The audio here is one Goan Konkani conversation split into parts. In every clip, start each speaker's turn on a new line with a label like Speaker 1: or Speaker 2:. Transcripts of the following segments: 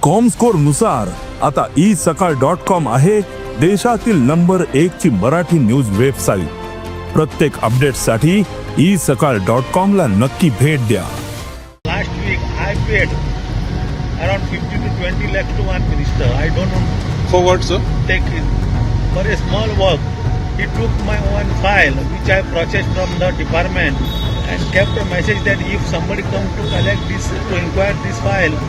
Speaker 1: कॉमस्कोर नुसार आता ई सकाळ डॉट कॉम आहे देशातील नंबर एक ची मराठी न्यूज वेबसाईट. प्रत्येक अपडेटसाठी ई सकाळ डॉट कॉम ला नक्की भेट द्या.
Speaker 2: Last week I paid around 50 to 20 lakhs to one minister. I don't want
Speaker 3: For what, sir?
Speaker 2: To take his, for a small work. He took my one file which I processed from the department and kept a message that if somebody come to collect this, to inquire this file,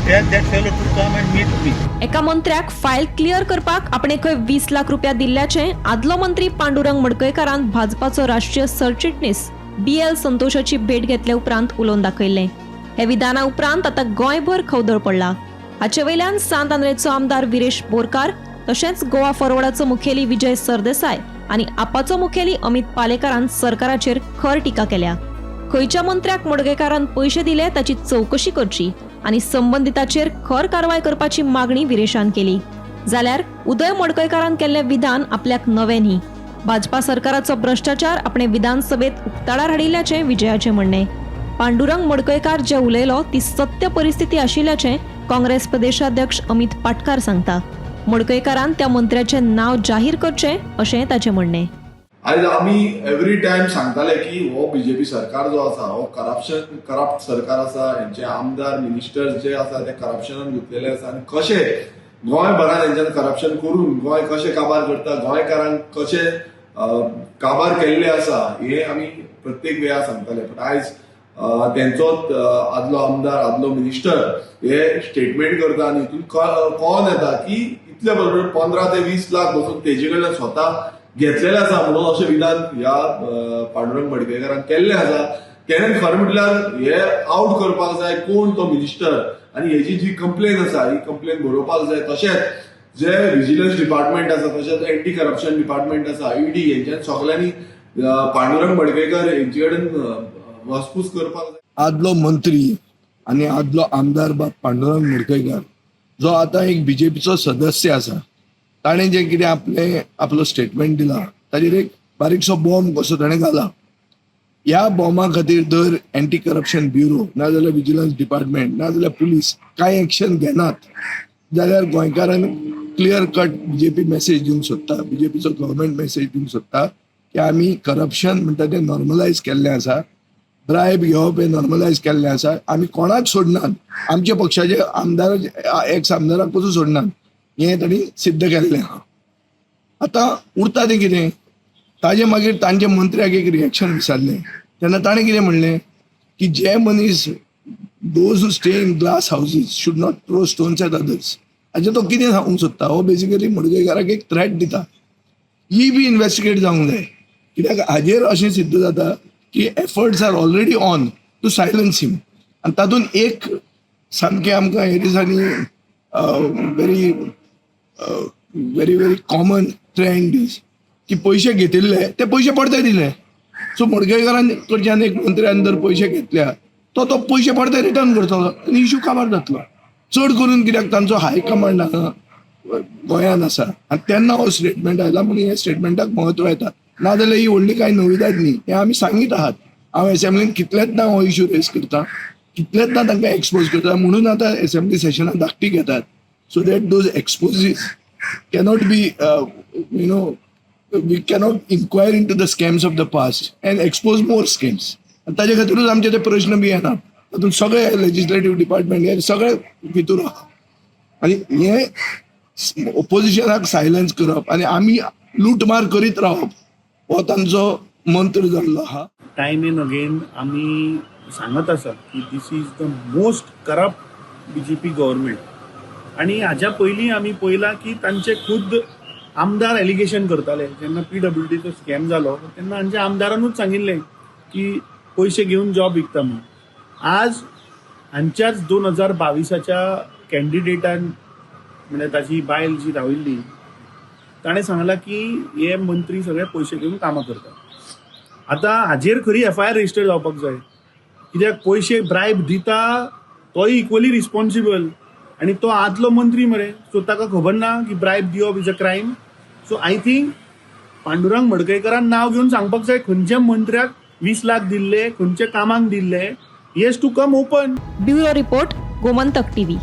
Speaker 2: then that fellow to come and meet me.
Speaker 4: एका मंत्र्याक फायल क्लियर करपाक आपणे खंय 20 लाख रुपया दिल्ल्याचें आदलो मंत्री पांडुरंग मडकयकारान भाजपाचो राष्ट्रीय सरचिटणीस बी एल संतोषाची भेट घेतले उपरांत उलोवन दाखयल्लें. हे विधाना उपरांत आतां गोंयभर खवदळ पडला. हाचे वयल्यान सांत आंद्रेचो आमदार विरेश बोरकार, तशेंच गोवा फॉरवर्डाचो मुखेली विजय सरदेसाय आनी आपाचो मुखेली अमित पालेकारान सरकाराचेर खर टिका केल्या. खंयच्या मंत्र्याक मडकयकारान पयशे दिले ताची चवकशी करची आनी संबंदिताचेर खर कारवाय करपाची मागणी विरेशान केली. जाल्यार उदय मडकयकारान केल्लें विधान आपल्याक नवें न्ही, भाजपा सरकाराचो भ्रष्टाचार आपणे विधानसभेत उक्ताडार हाडिल्ल्याचें विजयाचें म्हणणें. पांडुरंग मडकयकार जे उलयलो ती सत्य परिस्थिती आशिल्ल्याचें काँग्रेस प्रदेशाध्यक्ष अमित पाटकार सांगता. मडकयकारान त्या मंत्र्याचें नांव जाहीर करचें अशें ताचें म्हणणें.
Speaker 5: आयज आमी एवरी टायम सांगताले की हो बीजेपी सरकार जो आसा हो करप्शन करप्ट सरकार आसा. हेंचे आमदार, मिनिस्टर्स जे आसा ते करप्शनान गुंतलेले आसा आनी कशे गोंयभरान हेंच्यान करप्शन करून गोंय कशें काबार करता, गोंयकारांक कशें काबार केल्ले आसा, हे आमी प्रत्येक वेळार सांगताले. पण आयज तेंचोच आदलो आमदार, आदलो मिनिस्टर हे स्टेटमेंट करता आनी हितून कळोन येता की इतले बरोबर 15 ते 20 लाख बसून तेजे कडल्यान स्वता घेतलेले आसा म्हणून अशें विधान ह्या पांडुरंग मडकयकारान केल्लें आसा. तेणें खरें म्हटल्यार हे आवट करपाक जाय कोण तो मिनिस्टर आनी हेजी जी कंप्लेन आसा ही कंप्लेन बरोवपाक जाय. तशेंच जे विजिलन्स डिपार्टमेंट आसा, तशेंच एंटी करप्शन डिपार्टमेंट आसा, ईडी, हेंच्यान सगल्यांनी पांडुरंग मडकयकर हेंचे कडेन वासपूस करपाक जाय.
Speaker 6: आदलो मंत्री आनी आदलो आमदार बाब पांडुरंग मडकयकार, जो आतां एक बीजेपीचो सदस्य आसा, ताणें जें कितें आपलें आपलो स्टेटमेंट दिला ताजेर एक बारीकसो बॉम्ब कसो ताणें घाला. ह्या बॉम्बा खातीर जर एंटी करप्शन ब्युरो नाजाल्यार विजिलन्स डिपार्टमेंट नाजाल्यार पुलीस कांय एक्शन घेनात जाल्यार गोंयकारांक क्लियर कट बीजेपी मेसेज दिवंक सोदता, बीजेपीचो गव्हर्मेंट मेसेज दिवंक सोदता की आमी करप्शन म्हणटा तें नॉर्मलायज केल्लें आसा, ब्रायब घेवप हें नॉर्मलायज केल्लें आसा, आमी कोणाक सोडनात, आमच्या पक्षाचे आमदार, एक्स आमदाराक पसून सोडनात, हें तांणी सिद्ध केल्लें आहा. आतां उरता तें कितें? ताजे मागीर तांच्या मंत्र्याक एक रिएक्शन विचारलें तेन्ना ताणें कितें म्हणलें की जे मनीस those who stay in glass houses should not throw stones at others. हाजें तो कितें सांगूंक सोदता? हो बेसिकली मडकयकाराक एक थ्रेट दिता. ही बी इन्वेस्टिगेट जावंक जाय, कित्याक हाजेर अशें सिद्ध जाता की efforts are already on to silence him. आनी तातूंत एक सामकें आमकां हे दिसांनी very very very common trend is की पयशे घेतिल्ले ते पयशे परते दिले. सो मडकयकारान कडच्यान एक मंत्र्यान जर पयशे घेतल्या तो तो पयशे परते रिटर्न करतलो आनी इशू काबार जातलो. चड करून कित्याक तांचो हाय कमांड हांगा गोंयांत आसा आनी तेन्ना हो स्टेटमेंट आयला म्हणून ह्या स्टेटमेंटाक म्हत्व येता. नाजाल्यार ही व्हडली कांय नविदाद न्ही. हें आमी सांगीत आहात. हांव एसेंब्लीन कितलेच ना हो इशू रेज करता, कितलेच ना तांकां एक्सपोज करता. म्हणून आतां एसेंब्ली सेशनां धाकटी घेतात, so that those exposes cannot be you know we cannot inquire in to the scams of the past and expose more schemes. आनी ताजे खातीरूच आमचे ते प्रश्न बी येना. तातूंत सगळे लेजिस्लेटीव डिपार्टमेंट हे सगळे भितूर आहा आनी हे ओपोजिशनाक सायलन्स करप आनी आमी लुटमार करीत रावप हो तांचो मंत्र जाल्लो आहा.
Speaker 7: टायम एंड अगेन आमी सांगत आसा की this is the most corrupt BJP government. आनी हाज्या पयलीं आमी पळयलां की तांचे खुद्द आमदार एलिगेशन करताले. जेन्ना पीडब्ल्यूडीचो स्कॅम जालो तेन्ना हांच्या आमदारानूच सांगिल्लें की पयशे घेवन जॉब विकता म्हणून. आज हांच्याच 2022च्या कॅन्डिडेटान, म्हणजे ताची बायल जी राविल्ली, ताणें सांगलां की हे मंत्री सगळे पयशे घेवन कामां करतात. आतां हाजेर खरी एफआयआर रजिस्टर जावपाक जाय, कित्याक पयशे ब्रायब दिता तोय इक्वली रिस्पॉन्सिबल आनी तो आदलो मंत्री मरे. सो ताका खबर ना की ब्रायब दिवप is a crime? So I think Pandurang मडकयकारान नांव घेवन सांगपाक जाय खंयच्या मंत्र्याक 20 लाख दिल्ले, खंयच्या कामाक दिल्ले. He has to come open.
Speaker 4: Bureau report, Gomantak TV.